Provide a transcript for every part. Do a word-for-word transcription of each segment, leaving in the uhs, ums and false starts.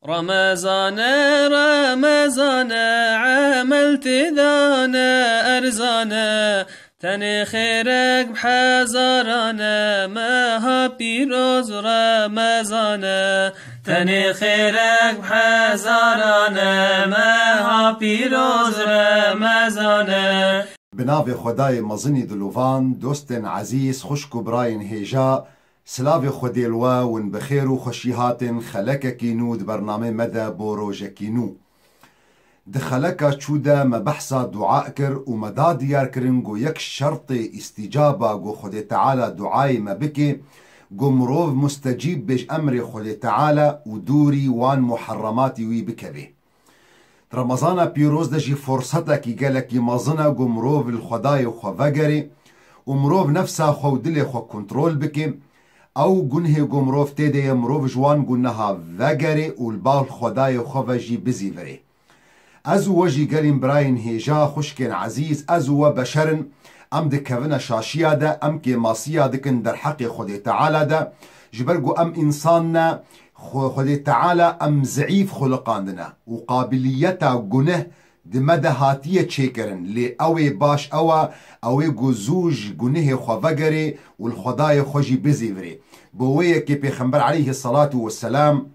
Remezane, Remezane, emel têdane erzane, tenê xêrek bi hezarane, meha pîroz Remezane. Tenê xêrek bi hezarane, meha pîroz Remezane. Bi navê Xwedayê mezinî dilovan, dostên ezîz, xwişk û birayên hêja, silavê Xwedê li we, win bi xêr û xweşî hatin xelekekî nû di bernamê me de bo rojekî nû. Di xeleka çû de me behsa dua kir û me da diyar kirin ku yek şertê îstîcaba ku Xwedê Teala duayê me bike, ku mirov mustecîb bê ji emrê Xwedê Teala û dûrî wan muherrematî wî bikeve. Di Remezana pîroz de jî forsetekî gelekî mezin e ku mirov li Xwedayê xwe vegerê û mirov nefsa xwe û dilê xwe kontrol bike. Ew gunhê ku mirov tê de ye, mirov ji wan guneha vegerê û li ba Xwedayê xwe ve jî bizîvirê. Ez û we jî gelîn birayên hêja, xwişkên ezîz, ez û we beşer in, em dikevine şaşiya de, em kêmasiya dikin derheqê Xwedê Teala de, ji ber ku em însan ne, Xwe-, Xwedê Teala em zeîf xuliqandine û qabiliyeta guneh di me de hatiye çêkirin, lê ew ê baş ew e, ew ê ku zû ji gunehê xwe vegerê û li Xwedayê xwe jî bizîvirê. Bo wê yekê Pêxember aleyhî selatu weselam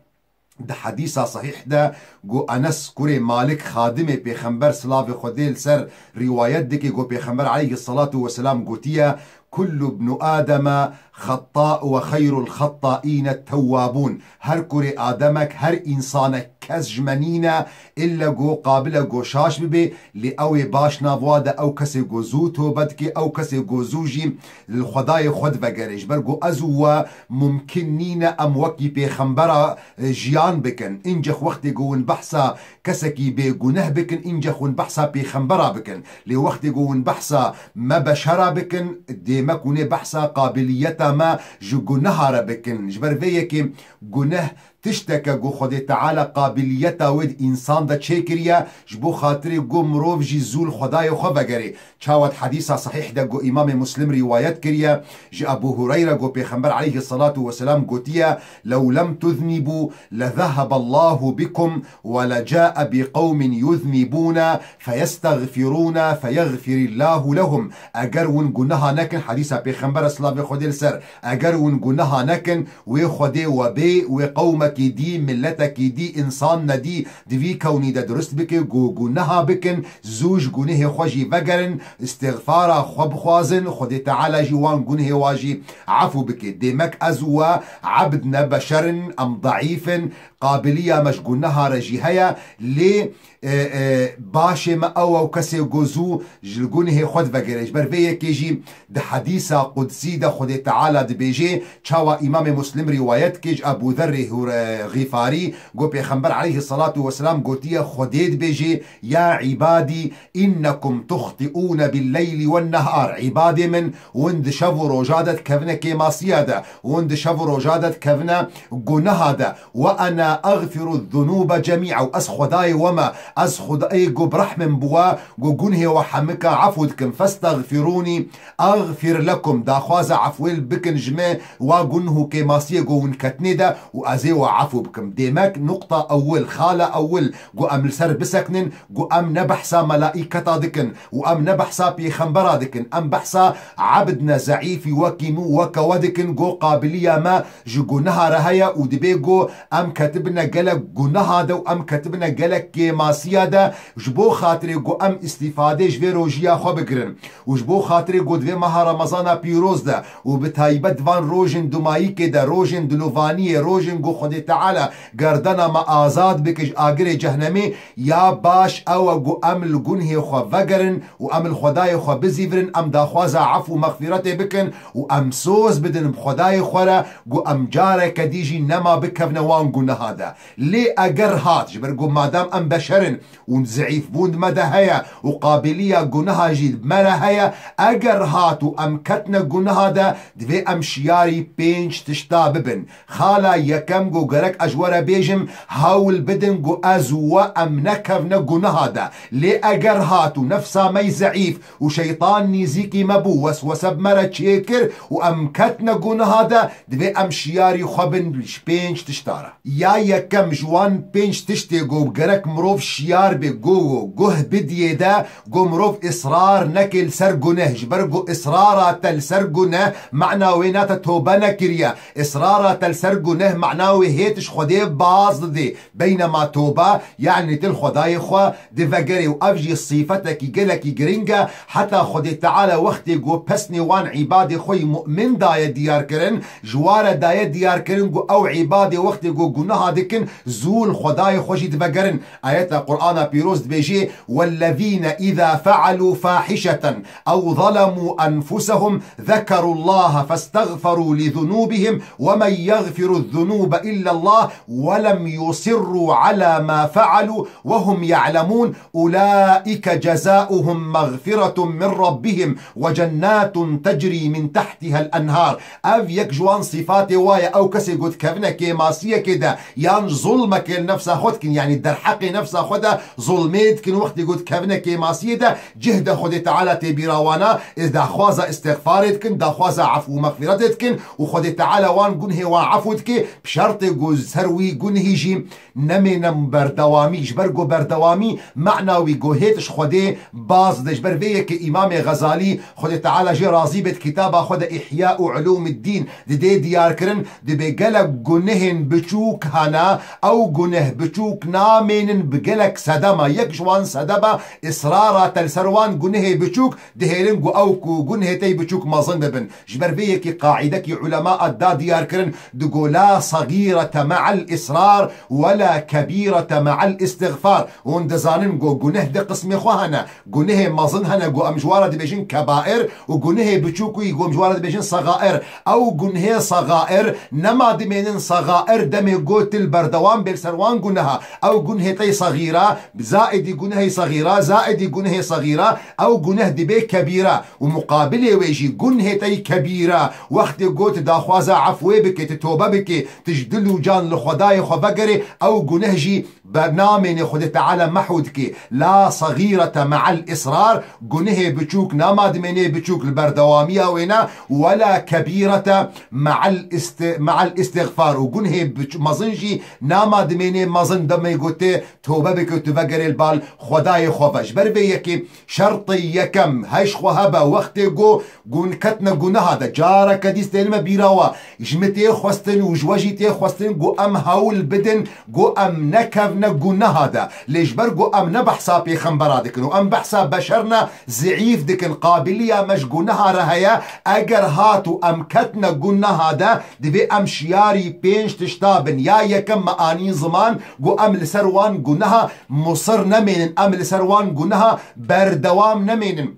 di hedîsa sahîh de ku Enes kurê Malik xadimê Pêxember silavê Xwedê li ser rîwayet dike ku Pêxember aleyhî selatu weselam gotiye, "Kullu ibnu Ademe xetta ve xeyrul xettaîne tewwabûn." Her kurê Ademek, her însanek, kes ji me nîne, ille ku qabil e ku şaş bibe, lê ew ê baş nav wa de, ew kesê ku zû tobe dike, ew kesê ku zû jî li Xwedayê xwe divegere. Ji ber ku ez û we mumkin nîne em wekî pêxembera, e, jiyan bikin. Încex wextê ku hûn behsa kesekî bê guneh bikin, încex hûn behsa pêxembera bikin. Lê wextê ku hûn behsa me beşera bikin, dêmek hûn ê behsa qabiliyeta me ji guneha re bikin. Ji ber vê yekê guneh tiştek e ku Xwedê Teala qabiliyeta wê di însan de çêkiriye, ji bo xatirê ku mirov jî zû li Xwedayê xwe vegerê. Çawa di hedîsa sahîh de ku Îmamê Muslim rîwayet kiriye, ji Ebû Hureyre ku Pêxember aleyhî selatu weselam gotiye, "Lew lem tuznibû, lezehebe Allahu bikum, we lecae bi qewmin yuznibûne, feyestexfirûne, feyexfirillâhu lehum." Eger hûn guneha nekin, hedîsa Pêxembera silavê Xwedê li ser, eger hûn guneha nekin, wê Xwedê we bê, wê qewmekî dî, miletekî dî, însan nedî, di vî kewnî de dirust bike, ku guneha bikin, zû ji gunehê xwe jî vegerin, îstixfara xwe bixwazin, Xwedê Teala jî wan gunehê wa jî efû bike. Dêmek ez û we ebd ne, beşer in, em deîf in, qabiliya me ji guneha re jî heye, lê, e, e, başê me ew e û kesê ku zû ji li gunehê xwe divegere. Ji ber vê yekê jî di hedîsa qudsî de Xwedê Teala dibêje, çawa Îmamê Muslim rîwayet dike ji Ebû Zerrê Hûre-, Xîfarî, ku Pêxember aleyhî selatu weselam gotiye, Xwedê dibêje, "Ya îbadî, innekum tuxtiûne billeyli wennehar." Îbadê min, hûn di şev û roja de dikevine kêmasiya de, hûn di şev û roja de dikevine guneha de. "Ve ena exfiru zunûbe cemî'a." Û ez Xwedayê we me, ez Xwedayê ku bi rehm im bi we, ku gunhê we hemika efû dikim. "Festexfirûnî exfir lekum." Daxwaza efwê bikin ji me, wa gunh û kêmasiyê ku hûn ketnê de û ez ê we efû bikim. Dêmek nuqta ewil, xala ewil ku em li ser biseknin, ku em ne behsa melaîketa dikin û em ne behsa pêxembera dikin. Em behsa ebd ne zeîfî wekî min û weke we dikin, ku qabiliya me ji guneha re heye û dibê ku em ketibine gelek guneha de û em ketibine gelek kêmasiya de, ji bo xatirê ku em îstîfadê ji vê rojiya xwe bigirin û ji bo xatirê ku di vê meha Remezana pîroz de û bi taybet van rojên dumayîkê de, rojên dilovaniyê, rojên ku Xwedê Teala gerdena me azad bike ji agirê cehnemê, ya baş ew e ku em li gunhê xwe vegerin û em li Xwedayê xwe bizîvirin, em daxwaza efû û mexfîretê bikin û em soz bidin bi Xwedayê xwe re ku em careke dî jî nema bikevne wan guneha de. Lê eger hat, ji ber ku madem em beşer in û zeîfbûn di me de heye û qabiliya guneha jî di me re heye, eger hat û em ketine guneha de, divê em şiyarî pênc tişta bibin. Xala yekem ku gerek ez ji we re bêjim, hewl bidin ku ez û we em nekevne guneha de. Lê eger hat û nefsa me yî zeîf û şeytan nîzîkî me bû, weswese bi me re çêkir û em ketine guneha de, divê em şiyarî xwe bin ji pênc tişta re. Ya Yekem ji wan pênc tiştê ku gerek mirov şiyar be, ku guh bidiyê de, ku mirov israr neke li ser guneh. Ji ber ku israra te li ser guneh, mana wê ne te tobe nekiriye. Israra te li ser guneh, mana wê hê tu ji Xwedê baz didê. Beynema tobe, yani tu li Xwedayê xwe divegerê û ev jî sîfetekî gelekî giring e. Heta Xwedê Teala wextê ku pesnê wan îbadê xwe yî mu'min daye diyar kirin, ji wa re daye diyar kirin ku ew îbadê wextê ku guneha dikin, zû li Xwedayê xwe jî divegerin. Ayeta Qur'ana Pîroz dibêjê, "والذين إذا فعلوا فاحشة أو ظلموا أنفسهم ذكروا الله فاستغفروا لذنوبهم ومن يغفر الذنوب إلا الله ولم يصروا على ما فعلوا وهم يعلمون أولئك جزاؤهم مغفرة من ربهم وجنات تجري من تحتها الأنهار." Ev yek ji wan sîfatê wa ye, ew kesê ku dikevine kêmasiyekê de, yan zulmekê li nefsa xwe dikin, yanî derheqê nefsa xwe de zulmê dikin, wextê ku dikevine kêmasiyê de, cih de Xwedê Teala tê bîra wana, ê daxwaza îstixfarê dikin, daxwaza efû û mexfîretê dikin û Xwedê Teala wan gunhê wan efû dike, bi şertê ku ser wî gunhî jî nemêne berdewamî. Ji ber ku berdewamî, mana wî ku hê tu ji Xwedê baz de. Ji ber vê yekê Îmamê Xezalî, Xwedê Teala jê razî bê, di kitaba xwe de Îhya û Ulûmiddîn didê diyar kirin, dibê gelek gunehên biçûk hene, ew guneh biçûk namênin bi gelek sedema. Yek ji wan sedema israra te li ser wan gunehê biçûk dihêlin ku ew ku gunhê te yî biçûk mezin bibin. Ji ber vê yekî qaîdekî ulema da diyar kirin, digo, "La sagîrete me'el israr, we la kebîrete me'el îstixfar." Hûn dizanin ku guneh di qismê xwe hene. Gunehê mezin hene ku em ji wan re dibêjin kebair û gunehê biçûk wî ku em ji wan re dibêjin sexair. Ew gunhê sexair nema dimênin sexair demê ku tu li berdewam bê li ser wan guneha. Ew gunhê te yî sexîra, zaidî gunehê sexîra, zaidî gunehê sexîra, ew guneh dibê kebîra. Û muqabilê wê jî gunhê te yî kebîra. Wextê ku tu daxwaza efwê bikê, tu tobe bikê, tu ji dil û can li Xwedayê xwe vegerê, ew guneh jî ber namênê Xwedê Teala mehû dikê. La sagîrete me'el israr, gunehê biçûk nama dimênê biçûk li berdewamiya wê ne, wela kebîrete me'el iste-, me'el îstixfar, û gunhê biç-, mezin jî nama dimênê mezin demê ku tê tobe bike û tu vegerê li bal Xwedayê xwe ve. Ji ber vê yekê şertê yekem, hej xwe hebe, wextê ku gun ketine guneha de, careke dî stênime bîra we, ji min tê xwestin û ji we jî tê xwestin ku em hewl bidin ku em nekevine guneha de. Lê ji ber ku em ne behsa pêxembera dikin û em behsa beşer ne, zîîf dikin, qabiliya me ji guneha re heye. Eger hat û em ketine guneha de, divê em şiyarî pênc tişta bin. Ya yekem me anî ziman ku em li ser wan guneha musir nemênin, em li ser wan guneha berdewam nemênin.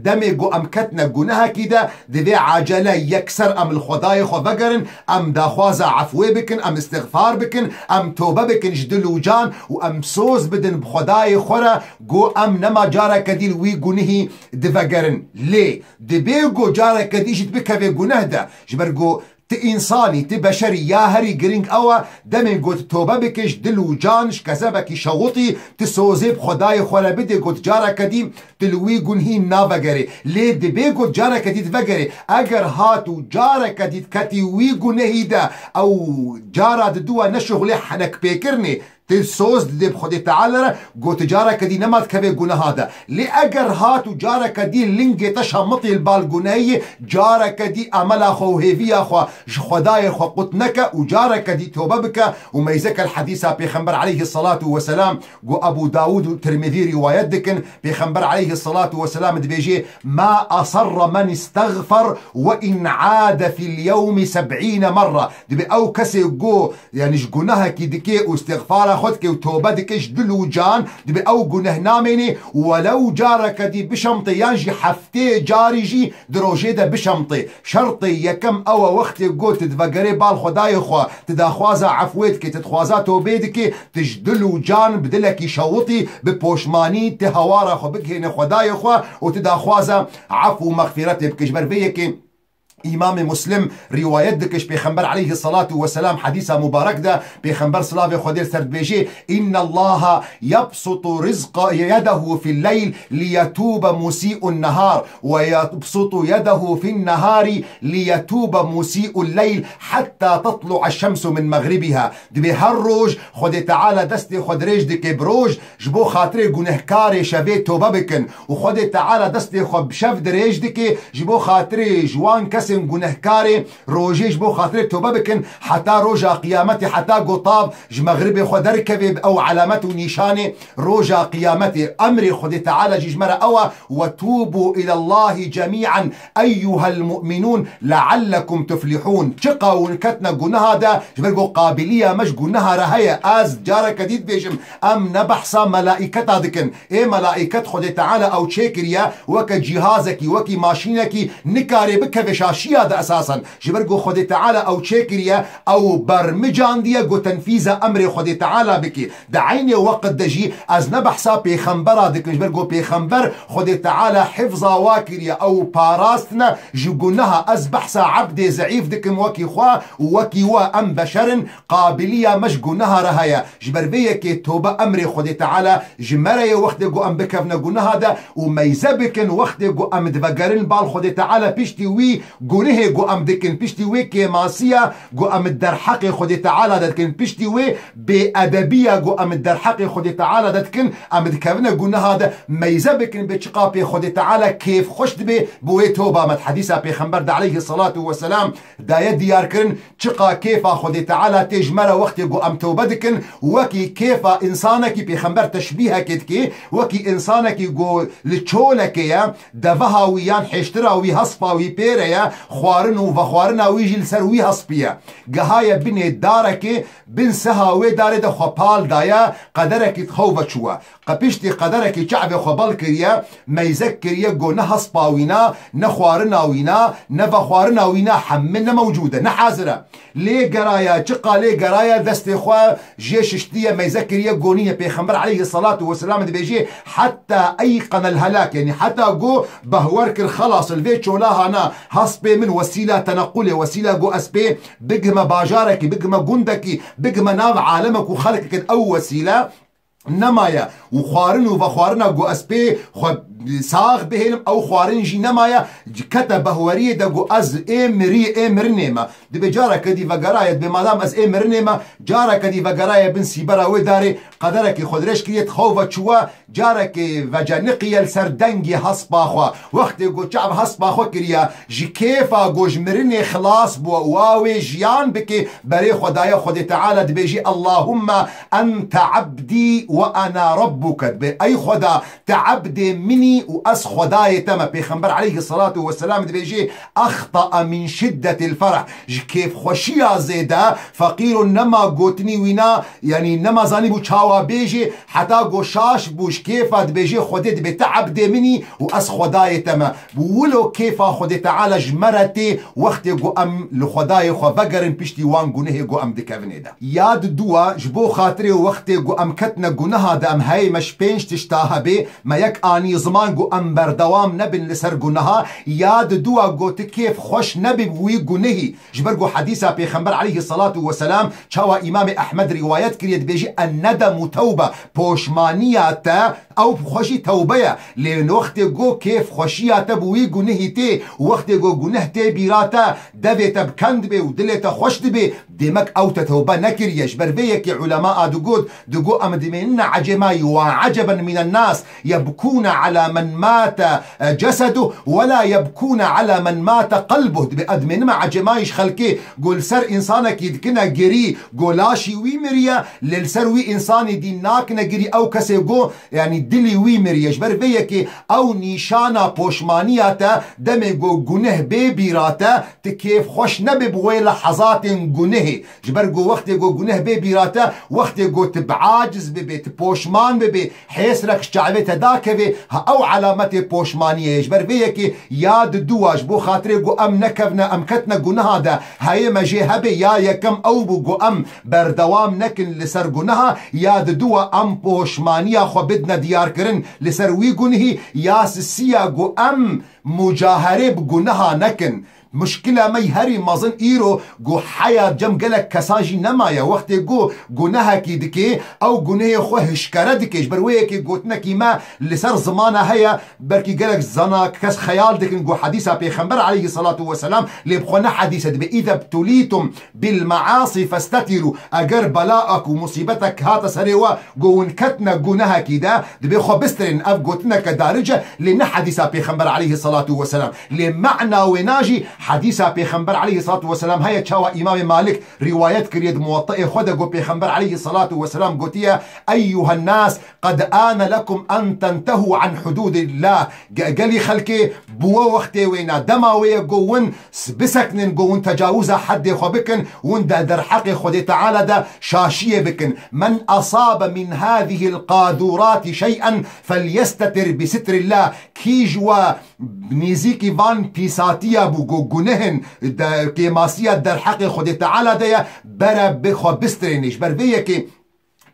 Demê ku em ketine gunehekî de, divê acele yekser em li Xwedayê xwe vegerin, em daxwaza efwê bikin, em îstixfar bikin, em tobe bikin ji dil û can û em soz bidin bi Xwedayê xwe re ku em nema careke dî li wî gunihî divegerin. Lê dibê ku careke dî jî bikevê guneh de, ji ber ku tu însanî, tu beşerî, ya herî giring ew e, demê ku tu tobe bikî ji dil û can, ji kezebekî şewitî, tu sozê bi Xwedayê xwe re bidê ku tu careke dî tu li wî gunhî navegerê. Lê dibê ku careke dî divegerê. Eger hat û careke dî diketî wî gunehî de, ew cara diduwa ne şuxulê henekpêkirinê, tu soz didê bi Xwedê Teala re, ku tu careke dî nema dikevê guneha de. Lê eger hat û careke dî lingê te şemitî li bal gunehiyê, careke dî emela xwe û hêviya xwe ji Xwedayê xwe qut neke û careke dî tobe bike û meyzekel hedîsa Pêxember aleyhisselatu vesselam ku Ebû Dawûd û Tirmizî rîwayet dikin, Pêxember aleyhisselatu vesselam dibêjê, "Ma asarra men istexfer ve in ade fil yewmi seb'îne merra." Dibê ew kesê ku, yanî ji gunahekî dike û istixfara xwe dike û tobe dike ji dil û can, dibê ew guneh namênê, welew careke dî bişemtê yan jî heftê carî jî di rojê de bişemtê. Şertê yekem ew e, wextê ku tu divegerê bal Xwedayê xwe, tu daxwaza efwê dikê, tu dixwaza tobê dikê, tu ji dil û can bi dilekî şewitî, bi poşmanî, tu hewara xwe bigihêne Xwedayê xwe û tu daxwaza ef û mexfîretê bikî. Ji ber vê yekê Îmamê Muslim rîwayet dike ji Pêxember aleyhisselatu vesselam, hedîsa mubarek de Pêxember silavê Xwedê li ser dibêjê: "Innallaha yabsutu rizqa yedehu fil leyl liyetûbe musî'un nehar ve yabsutu yedehu fin nehari liyetûbe musî'ul leyl hatta tatlu'a şemsu min mexribiha." Dibê her roj Xwedê Teala destê xwe dirêj dike bi roj, ji bo xatirê gunehkarê şevê tobe bikin û Xwedê Teala destê xwe bi şev dirêj dike ji bo xatirê ji wan kesên gunehkarê rojê ji bo xatirê tobe bikin, heta roja qiyametê, heta ku tav ji mexribê xwe derkeve, bi ew alamet û nîşanê roja qiyametê. Emrê Xwedê Teala jî ji me re ew e: "Ve tûbû îlallahî cemî'en eyyuhel mu'minûn leallekum tuflihûn." Çiqa hûn ketine guneha de, ji ber ku qabiliya me ji guneha re heye. Ez careke dî dibêjim, em ne behsa melaîketa dikin. Ê melaîket Xwedê Teala ew çêkiriye, weke cîhazekî, wekî maşînekî nikare bikeve şaşiya de esasen. Ji ber ku Xwedê Teala ew çêkiriye, ew bermicandiye ku tenfîza emrê Xwedê Teala bike. Di eynê weqt de jî ez ne behsa pêxembera dikim, ji ber ku pêxember Xwedê Teala hifza wa kiriye, ew parastine ji guneha. Ez behsa ebdê zeîf dikim wekî xwe û wekî we, em beşer in, qabiliya me ji guneha re heye. Ji ber vê yekê tobe emrê Xwedê Teala ji me re ye, wextê ku em bikevine guneha de û meyze bikin, wextê ku em divegerin bal Xwedê Teala, piştî wî gunehê ku em dikin, piştî wê kêmasiya ku em derheqê Xwedê Teala de dikin, piştî wê bêedebiya ku em derheqê Xwedê Teala de dikin, em dikevine guneha de. Meyze bikin bê çiqa pê Xwedê Teala kêfxweş dibe bi wê toba me. Di hedîsa Pêxember de aleyhisselatu vesselam daye diyarkirin, çiqa kêfa Xwedê Teala tê ji me re wextê ku em tobe dikin, wekî kêfa însanekî, pêxember teşbîhekê dike, wekî însanekî ku li çolekê ye, deveha wî yan hêştira wî, hespa wî pê re ye, xwarin û vexwarina wî jî li ser wî hespî ye. Gihaye binê darekê, bin seha wê darê de xwe pal daye, qederekî di xew ve çûye. Qe piştî qederekî çavê xwe bal kiriye, meyzek kiriye, got, ne hespa wîna, ne xwarina wîna, ne vexwarina wîna, hemî ne mewcûd e, ne hazir e. Lê geraye, çiqa lê geraye, destê xwe jê şiştiye, meyzek kiriye, got, nîne. Pêxember aleyhisselatu vesselam dibêjê, "Hetta eyqenel helak", yanî heta got, behwer kir, xelas, li vê çola hana, hespê min wesîla tenequlê, wesîla got ez pê bigihime bajarekî, bigihime gundekî, bigihime nav alemek û xelkek in, ew wesîle nemaye û xwarin û vexwarina ku ez pê xwe sax bihêlim, ew xwarin jî nemaye, kete behweriyê de ku ez ê mirî, ê mirinê me. Dibê careke dî vegeraye, dibê madam ez ê mirinê me, careke dî vegeraye bin sîbera wê darê, qederekî xwe dirêj kiriye, di xew ve çûye, carekê veceniqiye li ser dengê hespa xwe. Wextê ku çav hespa xwe kiriye, ji kêfa ku ji mirinê xilas bû û a wê jiyan bike, berê xwe daye Xwedê Teala, dibêjî, "Allahumme ente abdî ve ana rabbuke." Dibê, "Ey Xweda, te ebdê min î û ez Xwedayê te me." Pêxember aleyhisselatu vesselam dibêjê, "Exta'a min şiddetil ferah." Ji kêfxweşiya zêde feqîro nema gotinî wîna, yanî nema zanîbû çawa bêjê, heta ku şaş bû ji kêfa, dibêjê, "Xwedê, dibê te ebdê min î û ez Xwedayê te me." Wilo kêfa Xwedê Teala ji me re tê, wextê ku em li Xwedayê xwe vegerin piştî wan gunehê ku em dikevin ê de. Yad dua, ji bo xatirê wextê ku em ketine guneha de, em heyê me ji pênc tişta hebê, me yek anî ziman ku em berdewam nebin li ser guneha. Yad dua, ku tu kêf xweş nebî bi wî gunehî. Ji ber ku hedîsa Pêxember aleyhisselatu vesselam, çawa Îmamê Ehmed rîwayet kiriye, dibêjî, "En-nedemu tewbe", poşmaniya te ew bi xwe jî tewbe ye. Lê wextê ku kêf xweşiya te bi wî gunehî tê, wextê ku guneh tê bîra te, devê te bi ken dibe û dilê te xweş dibe, demek ew te tewbe nekiriye. Ji ber vê yekê ulema a digot, digot, "Em dimênine ecêmayî, wa eceben mînen nas, yebkûne ala men mate, e, ceseduh, we la yebkûne ala men mate qelbuh." Dibê, "Ez dimênime ecêmayî ji xelkê, ku li ser însanekî dikine girî, ku laşî wî miriye, lê li ser wî însanî dî nakine girî, ew kesê ku, yanî, dilî wî miriye." Ji ber vê yekê ew nîşana poşmaniya te, demê ku guneh bê bîra te, tu kêf xweş nebê bi wê lehezatên gunehê. Ji ber ku wextê ku guneh bê bîra te, wextê ku tu biaciz bibê, tu poşman bibê, hêsrek ji çavê te dakeve, ha ew alametê poşmaniyê ye. Ji ber vê yekê yad dua, ji bo xatirê ku em nekevne, em ketine guneha de, heyê me jê hebe, ya yekem ew bû ku em berdewam nekin li ser guneha, yad dua em poşmaniya xwe bidine diyarkirin li ser wî gunehî, ya sisiya ku em mucaherê bi guneha nekin. Muşkila me herî mezin îro ku heya cem gelek kesan jî nemaye. Wextê ku gunehekî dike, ew gunehê xwe hişkere dike. Ji ber wê yekê gotinekî me li ser zimana heye, belkî gelek zana kes xeyal dikin ku hedîsa Pêxember aleyhisselatu vesselam, lê bi xwe ne hedîs e, dibe: "Îze btulîtum bil measî festetirû." Eger belaek û musîbetek hate serê we, ku hûn ketine gunehekî de, dibê xwe bistirên. Ev gotineke darîc e, lê ne hedîsa Pêxember aleyhisselatu vesselam. Lê mana wêna jî hedîsa Pêxember aleyhisselatu vesselam heye, çawa Îmamê Malik rîwayet kiriye di Muwettaê xwe de, ku Pêxember aleyhisselatu vesselam gotiye: "Eyyuhen nas, qed ane lekum en tentehu an hududillah." Ge-, gelî xelkê, bûwe wextê wêna, dema wê ye ku hûn s-, biseknin, ku hûn tecawiza heddê xwe bikin, hûn de derheqê Xwedê Teala de şaşiyê bikin. "Men asabe min hazihil qadurati şey'en felyestetir bi sitrillah." Kî ji we nêzîkî van pîsatiya bû, ku gunehin de, kêmasiya derheqê Xwedê Teala de ye, bere bi xwe bistirênê. Ji ber vê yekê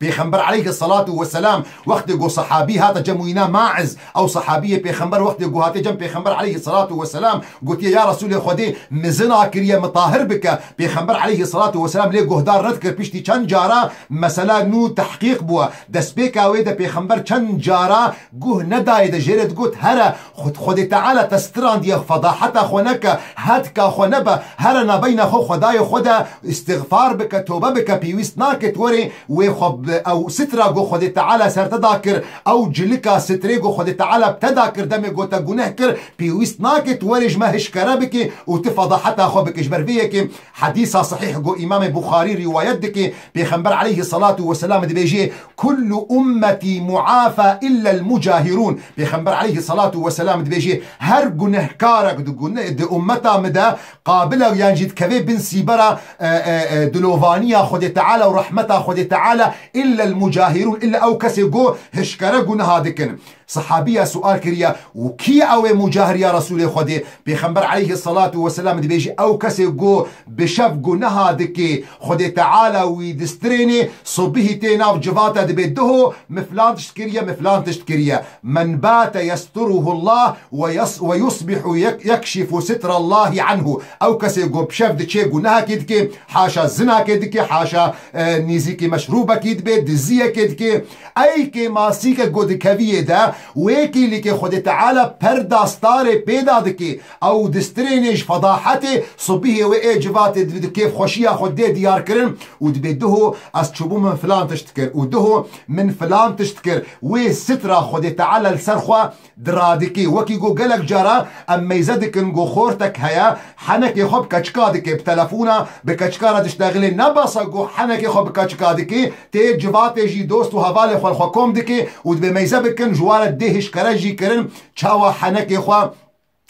Pêxember aleyhisselatu vesselam, wextê ku sehabî hate cem wîna Maiz, ew sehabiyê Pêxember wextê ku hate cem Pêxember aleyhisselatu vesselam, gotiye: "Ya Resûlê Xwedê, min zina kiriye, min tahir bike." Pêxember aleyhisselatu vesselam lê guhdar nedikir. Piştî çend cara mesela nû tehqîq bûye. Destpêka wê de Pêxember çend cara guh nedayê de jê re digot: "Here, Xwed-, Xwedê Teala te stirandiye, fedaheta xwe neke, hetka xwe nebe, here nabeyna xwe Xwedayê xwe de îstixfar bike, tobe bike, pêwîst nake tu werê wê xwe bi-, ew sitra ku Xwedê Teala ser te da kir, ew cilika sitrê ku Xwedê Teala bi te da kir, demê ku te guneh kir, pêwîst nake tu werê ji me hişkere bike û tu fedaheta xwe bike." Ji ber vê yekê hedîsa sehîh ku Îmamê Buxarî rîwayet dike, Pêxember aleyhisselatu vesselam dibêje: "Kullu ummetî muafa illel mucahirûn." Pêxember aleyhisselatu vesselam dibêje: "Her gunehkarek di gune-, di ummeta min de qabil e, yan jî dikeve bin sîbera, e, e, e, dilovaniya Xwedê Teala û rehmeta Xwedê Teala, illel mucahirûn, illa ew kesê ku hişkere guneha dikin." Sehabiya sual kiriye: "Û kî ye ew ê mucahir ya Resûlê Xwedê?" Pêxember aleyhisselatu vesselam dibêje: "Ew kesê ku bi şev guneha dike, Xwedê Teala wî distrênê, subihî tê nav civata dibê: 'Diho min filan tişt kiriye, min filan tişt kiriye.'" "Men bate yesturuhullah ve yas-, ve yusbihu yek-, yekşifu sitrallahi anhu." Ew kesê ku bi şev diçe gunehekê dike, haşa zinakê dike, haşa, e, nêzîkî meşrûbekî dibe, diziyekê dike, ey kêmasîke ku dikeviyê de, wê kêlîkê Xwedê Teala perda starê pêda dike, ew distrênê ji fedahetê, subihê wê ê civatê di, di kêfxweşiya xwe dê diyar kirin û dibê: "Diho ez çûbûm min filan tişt kir û diho min filan tişt kir." Wê sitra Xwedê Teala li ser xwe diradikî. Wekî ku gelek cara em meyze dikin ku xortek heye, henekê xwe bi keçika dike, bi telefona bi keçika re diştexilê. Ne bes e ku henekê xwe bi keçika dike, tê civatê jî, dost û hevalê xwe li xwe kom dike û dibê meyze bikin, ji wan re dê hişkere jî kirin, çawa henekê xwe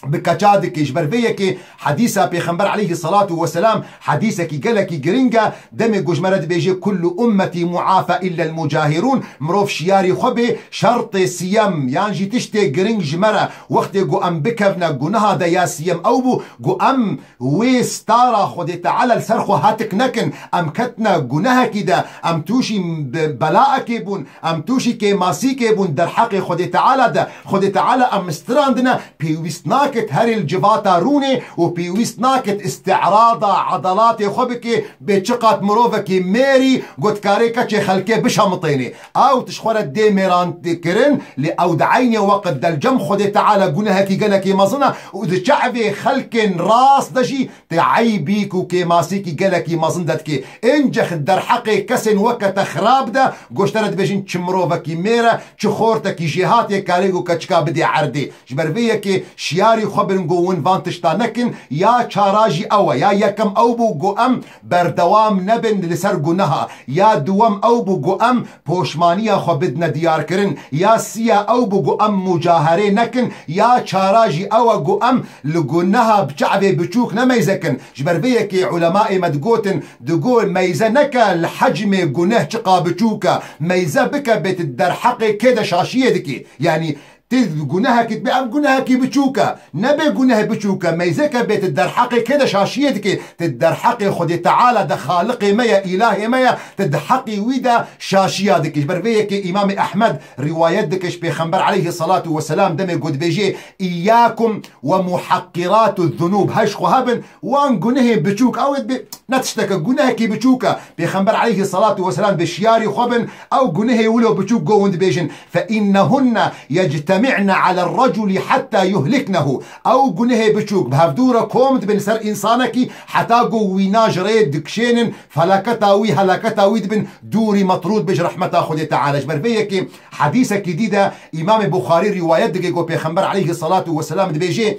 bi keça dike. Ji ber vê yekê hedîsa Pêxember aleyhisselatu vesselam hedîsekî gelekî giring e. Demê ku ji me re dibêje: "Kullu ummetî muafa illel mucahirûn", mirov şiyarî xwe bê. Şertê siyem yan jî tiştê giring ji me re, wextê ku em bikevne guneha de, ya siyem ew bû ku em wê stara Xwedê Teala li ser xwe hetik nekin. Em ketine gunehekî de, em tûşî be-, belaekê bûn, em tûşî kêmasîkê bûn derheqê Xwedê Teala de. Xwedê Teala em istirandine, pêwîst nakit herî li civata rûnê û pêwîst nakit îstîrada edelatê xwe bike, bê çiqat mirovekî mêrî ku dikarê keçê xelkê bişemitênê. Ew tişt xwe re dê mêran kirin, lê ew di eynê weqt de li cem Xwedê Teala gunehekî gelekî mezin e û di çavê xelkên rast de jî tê eybîk û kêmasîkî gelekî mezin de dike. Încex derheqê kesên weke te xirab de, goşte re dibêjin çi mirovekî mêr e, çi xortekî jêhatê karê ku keçika bidê erdê. Ji ber vê yekê şiyarî xwe bin ku hûn van tişta nekin, ya çara jî ew e. Ya yekem ew bû ku em berdewam nebin li ser guneha. Ya duwem ew bû ku em poşmaniya xwe bidine diyarkirin. Ya siya ew bû ku em mucaherê nekin. Ya çara jî ew e ku em li guneha bi çavê biçûk nemeyzekin. Ji ber vê yekê ulemaê me digotin, digo meyze neke li hecmê guneh çiqa biçûk e. Meyze bike bê tu derheqê kê de şaşiyê dikî. Yanî Tê gunehekî dibe, ev gunehekî biçûk e. Nebe guneh biçûk e, meyzeke bê, ti derheqê kê de şaşiyê dikê? Ti derheqê Xwedê Teala de, Xaliqê me ye, Îlahê me ye, ti di heqê wî de şaşiya dikê. Ji ber vê yekê Îmamê Ehmed rîwayet dike ji Pêxember aleyhisselatu vesselam demê ku dibêjê, "Îyyakum ve muhakkiratu zunûb." Heş xwe hebin, wan gunehê biçûk, ew ê dibê ne tişteke, gunehekî biçûk e. Pêxember aleyhisselatu vesselam dibê şiyarî xwe bin, ew gunehê wilo biçûk go hûn dibêjin, "Fe innehunne yectemi'ne alel reculi hatta yuhliknehu." Ew gunehê biçûk bi hevdû re kom dibin ser însanekî, heta ku wîna ji rê dikişênin, felaketa wî, helaketa wî dibin dûrî, metrûd bin ji rehmeta Xwedê Teala. Ji ber vê yekê hedîsekî dî de Îmamê Buxarî rîwayet dike ku Pêxember aleyhisselatu vesselam dibêjê,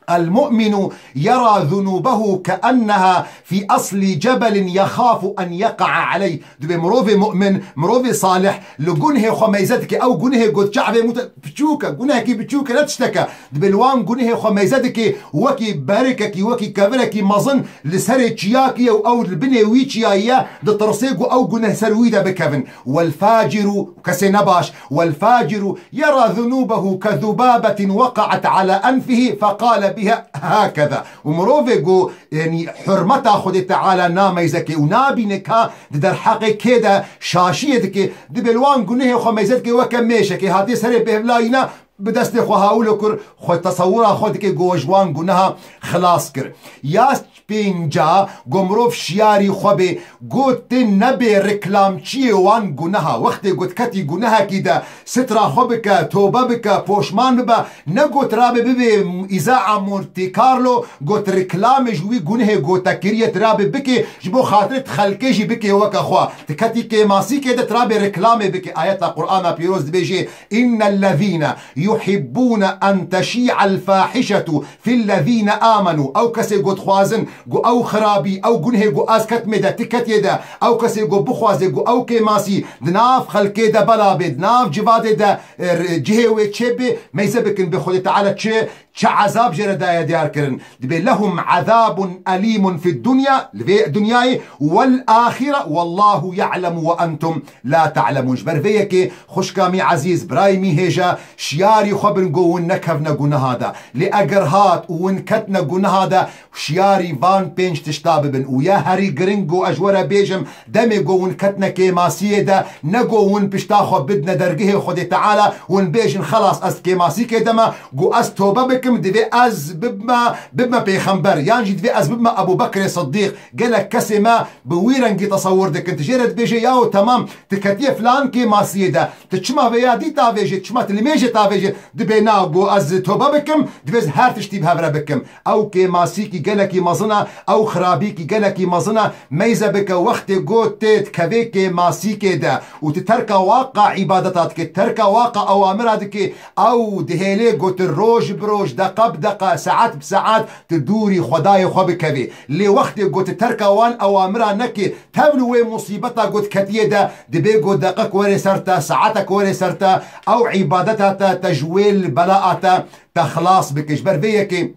"El mu'minu yera zunûbehu keenneha fî asli cebelin yexafu en yeqa'a aleyh." Dibê mirovê mu'min, mirovê salih li gunhê xwe meyze dike. Ew gunhê got çavê mû te biçûk e, gunehekî biçûk e, ne tiştek e. Dibê li wan gunhê xwe meyze dike, wekî berikekî, wekî kevirekî mezin li serê çiyakî ye û ew li binê wî çiyayî ye, ditirsê ku ew guneh ser wî de bikevin. "Wel faciru", kesê nebaş, "Wel faciru yera zunûbehu ke zubâbetin weqa'et ala enfihî feqale biha hakeza." Û mirovê ku, yanî, hurmeta Xwedê Teala nameyzekê û nabîne ka di derheqê kê de şaşiyê dike, dibê li wan gunehê xwe meyze dike weke mêşekê hatê serê bêhvlayîna, bi destê xwe hawilo kir, xwe tesewira xwe dike ku ji wan guneha xilas kir. Ya pênca, ku mirov şiyarî xwe bê, ku tê nebê reklamçiyê wan guneha. Wextê ku tu ketî gunehekî de, sitra xwe bike, tobe bike, poşman bibe, ne ku tu rabê bibê îzaa Monte Carlo, ku tu reklamê ji wî gunehê ku te kiriye tu rabê bikê, ji bo xatirê tu xelkê jî bikê weke xwe. Tu ketî kêmasîkê de tu rabê reklamê bikê. Ayeta Qur'ana Pîroz dibêjê, "Innellezîne yuhibbûne en teşî'el fâhişetu fillezîne âmenû." Ew kesê ku dixwazin ku ew xirabî, ew gunhê ku ez ketmê de, tu ketiyê de, ew kesê ku bixwaze ku ew kêmasî di nav xelkê de bela bê, di nav civadê de, e, cihê wê çêbê, meyze bikin bê Xwedê Teala çi, çi ezab jê re daye diyar kirin. Dibê, "Lehum azabun elîmun fid dunya", li vê dinyayê, "wel ahire, wallahu ya'lemu ve entum la ta'lemun." Ji ber vê yekê, xwişka mî ezîz, birayê mî hêja, şiyarî xwe bin ku hûn nekevne guneha de. Lê eger hat û hûn ketne guneha de, şiyarî van pênc tişta bibin. Û ya herî giring ku ez ji we re bêjim, demê ku hûn ketne kêmasiyê de, ne ku hûn pişta xwe bidne dergehê Xwedê Teala, hûn bêjin, "Xelas, ez kêmasîkê de me, ku ez tobe bikim, divê ez bibme, bibme pêxember, yan jî divê ez bibme Ebû Bekrê Siddîq." Gelek kesê me bi wî rengî tesewir dikin. Tu jê re dibêje, "Yaw, temam, tu ketiye filan kêmasiyê de, tu çima vêya dî tavêjê, tu çima tu limêjê tavêjê?" Dibê, "Na, ku ez tobe bikim, divê ez her tiştî bi hev re bikim." Ew kêmasîkî gelekî mezin e, ew xirabîkî gelekî mezin e. Meyze bike wextê ku tê dikevê kêmasîkê de û tu terka waqa îbadeta dikê, terka waqa awamira dikê, ew dihêlê ku tu roj bi roj, deqa bi deqa, saet bi saet tu dûrî Xwedayê xwe bikevî. Lê wextê ku tu terka wan awamira nekî, tevlî wê musîbeta ku tu ketiyê de, dibê ku deqek were ser te, saetek were ser te, ew îbadeta te, te ji wê li bela te, te xilas bike. Ji ber vê yekê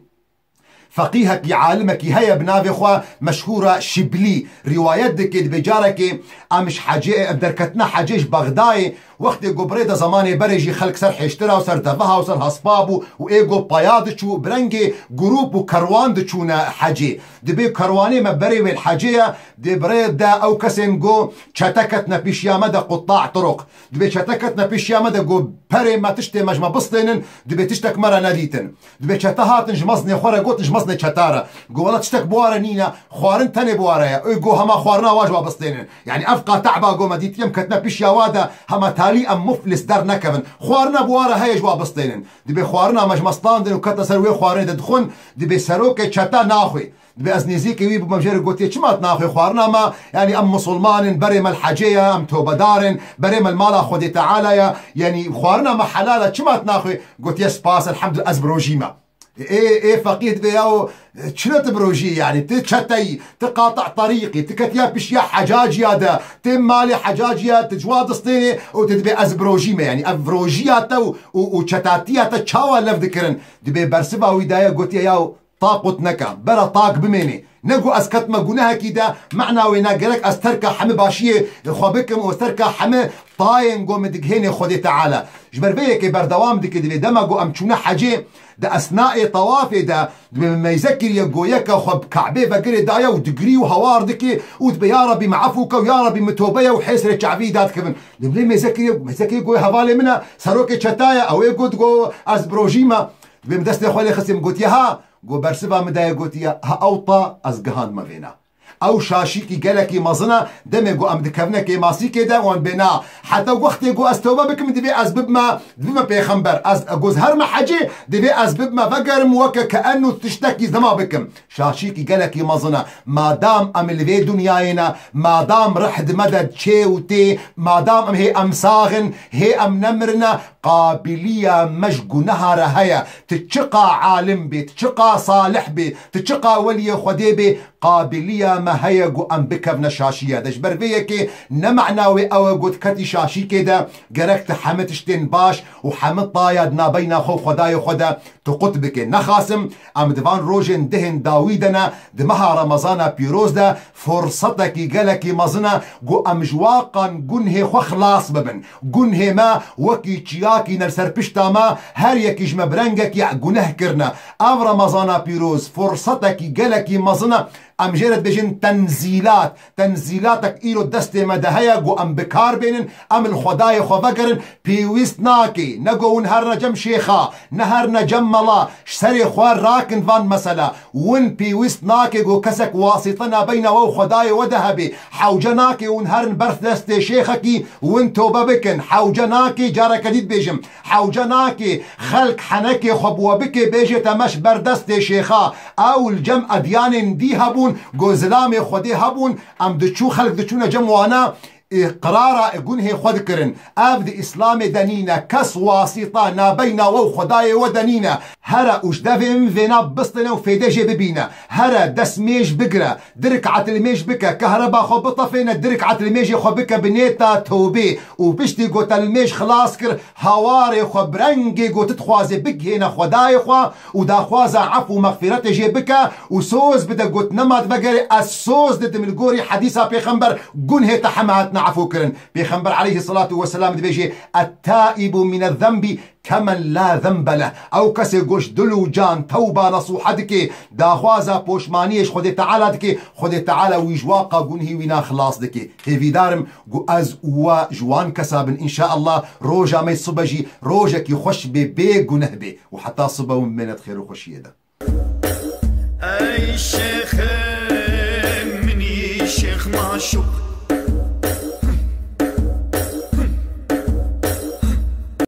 feqîhekî, alimekî heye bi navê xwe meşhûra Şiblî. Rîwayet dike, dibê carekê em ji hecê, em derketina hecê ji Bexdayê, wextê ku bi rê de zemanê berê jî xelk ser hêştira û ser deveha û ser hespa bû û ê ku paya diçû, bi rengê grûp û kerwan diçûne hecê. Dibê kerwanê me berê wê li hecê ye, dê bi rê de ew kesên ku çete ketine pêşiya me de, qutta turuq. Dibê çete ketine pêşiya me de, ku perê me, tiştê me ji me bistênin, dibê tiştek me re nedîtin. Dibê çete hatin ji mezinê xwe re gotin, ji mezinê çeta re. Go, "Wela tiştek bi wa re nîne, xwarin tenê bi wa re ye." Ê go, "Hema xwarina wa ji wa bistênin." Yanî ev qateba go me dîtiye, em ketine pişiya wa de, hema talî em muflis dernekevin. Xwarina bi wa re heye ji wa bistênin. Dibê xwarina me ji me standin û ketine ser wê xwarinê de dixwin, dibê serokê çeta naxwê. Dibê ez nêzîkê wî bûme, jê re gotiye, "Çima tu naxwê xwarina me? Yanî em misilman in, berê me li hecê ye, em tobedar in, berê me li mala Xwedê Teala ye. Yanî xwarina me helal e, çima tu naxwê?" Gotiye, "Spas, elhamdulillah, ez bi rojî me." Ê, ê feqîr dibê, "Yaw, çilo tu bi rojî, yanî tu çeteyî, tu qati terîqî, tu ketiya pişiya hecaciya de, tu malê hecaciya, tu ji wa distênê û tu dibê ez bi rojî me." Yanî ev rojiya te û, û, û çetatiya te çawa lev dikirin? Dibê bersiva wî daye, gotiye, "Yaw, taqut neke, bera tak bimênê. Ne ku ez ketime gunehekî de, mena wê ne gerek ez terka hemî başiyê xwe bikim û terka hemî tayên ku min digihênê Xwedê Teala. Ji ber vê yekê berdewam dike, divê dema ku em çûne hecê, di esnaê tewafê de, divê min meyze kiriye, goyeke xwe bi Kabê vegirê daye û digirî û hawar dike û dibê, "Ya Rebî, min efû ke û ya Rebî, min tobe ye" û hêsrê çavî dadikevin. Divê meyze kiriye, meyze kiriye, goyê hevalê min e, serokê çeta ye, ew ê got, go ez birojî me. Divê min destê xwe lê xistê, min gotiye, "Ha, go bersiva min daye", gotiye, "Ha, ew ta ez gihandime vêna." Ew şaşîkî gelekî mezin e, demê ku em dikevine kêmasîkê de, wan bê na. Heta wextê ku ez tewbe bikim, divê ez bibime, bibime pêxember. Ez, ku ez herime hecê, divê ez bibime vegerim weke ke enû tiştekî dema bikim. Şaşîkî gelekî mezin e. Madam em li vê dinyayê ne, madam rih di me de diçê û tê, madam em hê em sax in, hê em nemirine, qabiliya me ji guneha re heye. Tu çiqa alim bî, tu çiqa salih bî, tu çiqa weliyê Xwedê bî, qabiliya me heye ku em bikevne şaşiye de. Ji ber vê yekê ne mena wê ew e ku tu ketî şaşîkê de, gerek tu hemî tiştên baş û hemî taya di nabeyna xwe û Xwedayê xwe de tu qut bike. Nexasim, em di van rojên dihên dawî de ne, di meha Remezana pîroz de fursetekî gelekî mezin e ku em ji waqan gunhê xwe xilas bibin. Gunhê me wekî çiyakî ne li ser pişta me, her yekî ji me bi rengekî guneh kirine. Ev Remezana pîroz fursetekî gelekî mezin e, em jê re dibêjin tenzîlat. Tenzîlatek îro destê me de heye ku em bi kar bênin, em li Xwedayê xwe vegerin. Pêwîst nake, ne ku hûn herine cem şêxa, ne herine cem mela, ji serê xwe rakin van mesela. Win pêwîst nake ku kesek wasîte nabeyna we û Xwedayê we de hebe. Hewce nake win herin ber destê şêxekî win tobe bikin. Hewce nake, careke dî dibêjim, hewce nake xelk henekê xwe bi we bike, bêjê te me ji ber destê şêxa. Ew li cem edyanên dî hebûn, ku zilamê Xwedê hebûn, em diçû, xelk diçûne cem wana, ê, qirara gunhê xwe dikirin. Ev di Îslamê de nîne. Kes wasîta nabeyna we û Xwedayê we de nîne. Here û ji devê min vêna bistine û fêde jê bibîne. Here destmêj bigire. Du rik'et li mêj bike. Kehreba xwe bitefêne, du rik'et li mêjê xwe bike bi nêta tewbê. Û piştî ku te li mêj xilas kir, hawarê xwe bi rengê ku tu dixwazê bigihêne Xwedayê xwe û daxwaza efû û mexfîretê jê bike û soz bide, got, nema divegerê, ez soz didim li gorî hedîsa pêxember, gunhê te heme hatine efû kirin. Pêxember aleyhisselatu vesselam dibêjê, "Et-taibu mine zenbi kemen la zenbe leh." Ew kesê ku ji dil û can tewba nesûha dike, daxwaza poşmaniyê ji Xwedê Teala dike, Xwedê Teala wî ji waqa gunhî wîna xilas dike. Hêvîdar im ku ez û we ji wan kesa bin, înşaallah, roja me sibe jî rojekî xweş bê, bê guneh bê û heta sibe win bimêne di xêr û xweşiyê de. Ey